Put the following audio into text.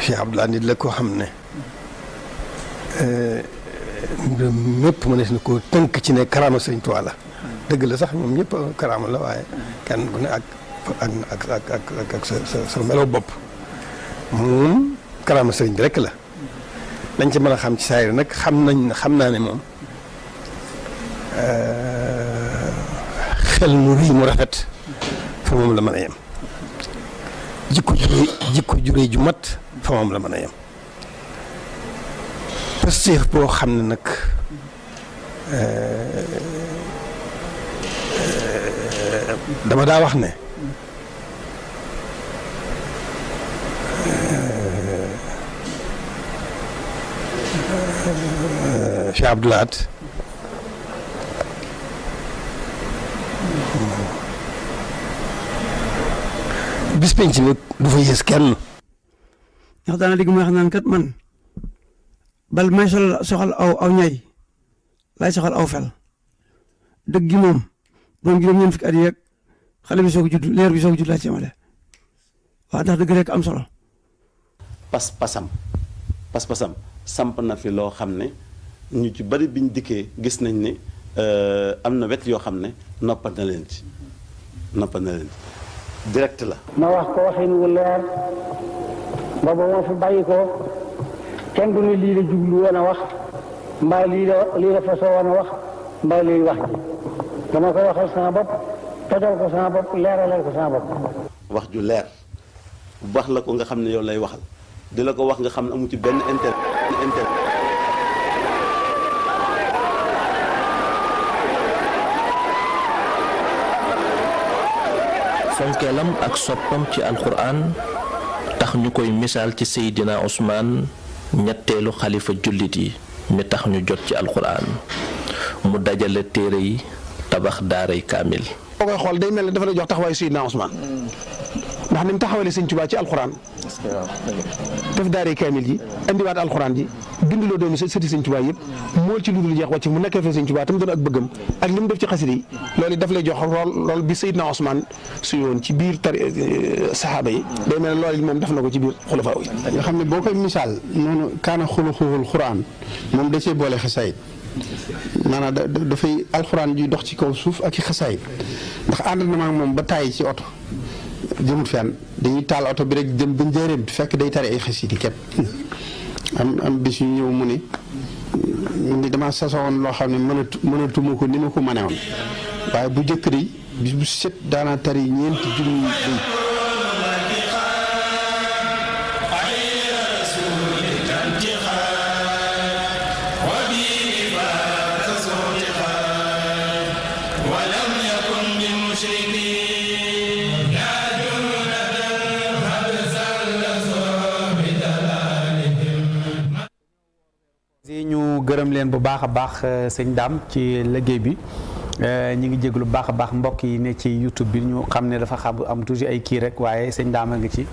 Cheikh Abdoulaye nit la koo xam ne mépp mënees na ko tënk ci ne karaama Sëriñ Tuubaa la dëgg la sax ñoom ñëpp karaama la waaye kenn ku ne ak sa melo bopp moom karaama sëriñ bi rek la lañ ci mën a xam ci saayir nag xam naa ne moom xel mu rëy mu rafet fa moom la mën a yem jikko juree ju mat fa moom la mën a yem pastéef boo xam ne nag dama daa wax ne Cheikh Abdou Lahad bis penc bi du fa yées kenn. ndax daana dégg mu wax naan kat man bal may soxal aw ñay laay soxal aw fel dëgg gi moom doon juróom-ñeent fukki at yeeg xale bi soog a judd leer bi soog a judd laa ci yemale waaw ndax dëgg rek am solo. pas-pasam samp na fi loo xam ne ñu ci bari biñ dikkee gis nañ ne am na wet yoo xam ne noppal na leen ci direct la. ma wax ko waxin wu leer booba moo fi bàyyi ko kenn du ne lii la jublu woon a wax mbaa lii la fasoo woon a wax mbaa lii wax ji dama ko waxal sama bopp tojal ko sama bopp leeralal ko sama bopp. wax ju leer wax la ko nga xam ne yow lay waxal di la ko wax nga xam ne amu ci benn intérêt. fonkeelam ak soppam ci alxuraan tax ñu koy misaal ci Seydina Ousmane ñetteelu xalifa jullit yi mi tax ñu jot ci alxuraan mu dajale téere yi tabax daaray kaamil. boo koy xool day mel ne dafa la jox taxawaayu Seydina Ousmane ndax ni mu taxawalee Sëñ Tuubaa ci alxuraan def daaray kaamil ji indiwaat alxuraan ji binduloo doomi sëti Sëñ Tuubaa yëpp mool ci lu dul jeex wàcc mu nekkee fa Sëñ Tuubaa tam doon ak bëggam ak li mu def ci xasida yi loolu daf lay jox lool bi Seydina Ousmane suy woon ci biir saxaaba yi day mel ne loolu moom def na ko ci biir xulafaa yi nga xam ne boo koy misaal noonu kaana xuluquhul xuraan moom da cee boole xasaayid maanaam dafay alxuraan juy dox ci kaw suuf ak i xasaayid ndax ànd na ma ak moom ba tàyyi ci oto jëmut fenn dañuy taal oto bi rek jëm ba njëreem fekk day tari ay xasida képp am bis yu ñëw mu ne ni dama sasoon loo xam ne mënatuma ko ni ma ko mëne woon waaye bu jëkk di bis bu set daanaa tari ñeenti junni ñu gërëm leen bu baax a baax sëñ Dame ci liggéey bi ñi ngi jéglu bu baax a baax mbokk yi ne ci YouTube bi ñu xam ne dafa am toujours ay kii rek waaye sëñ Dame a ngi ci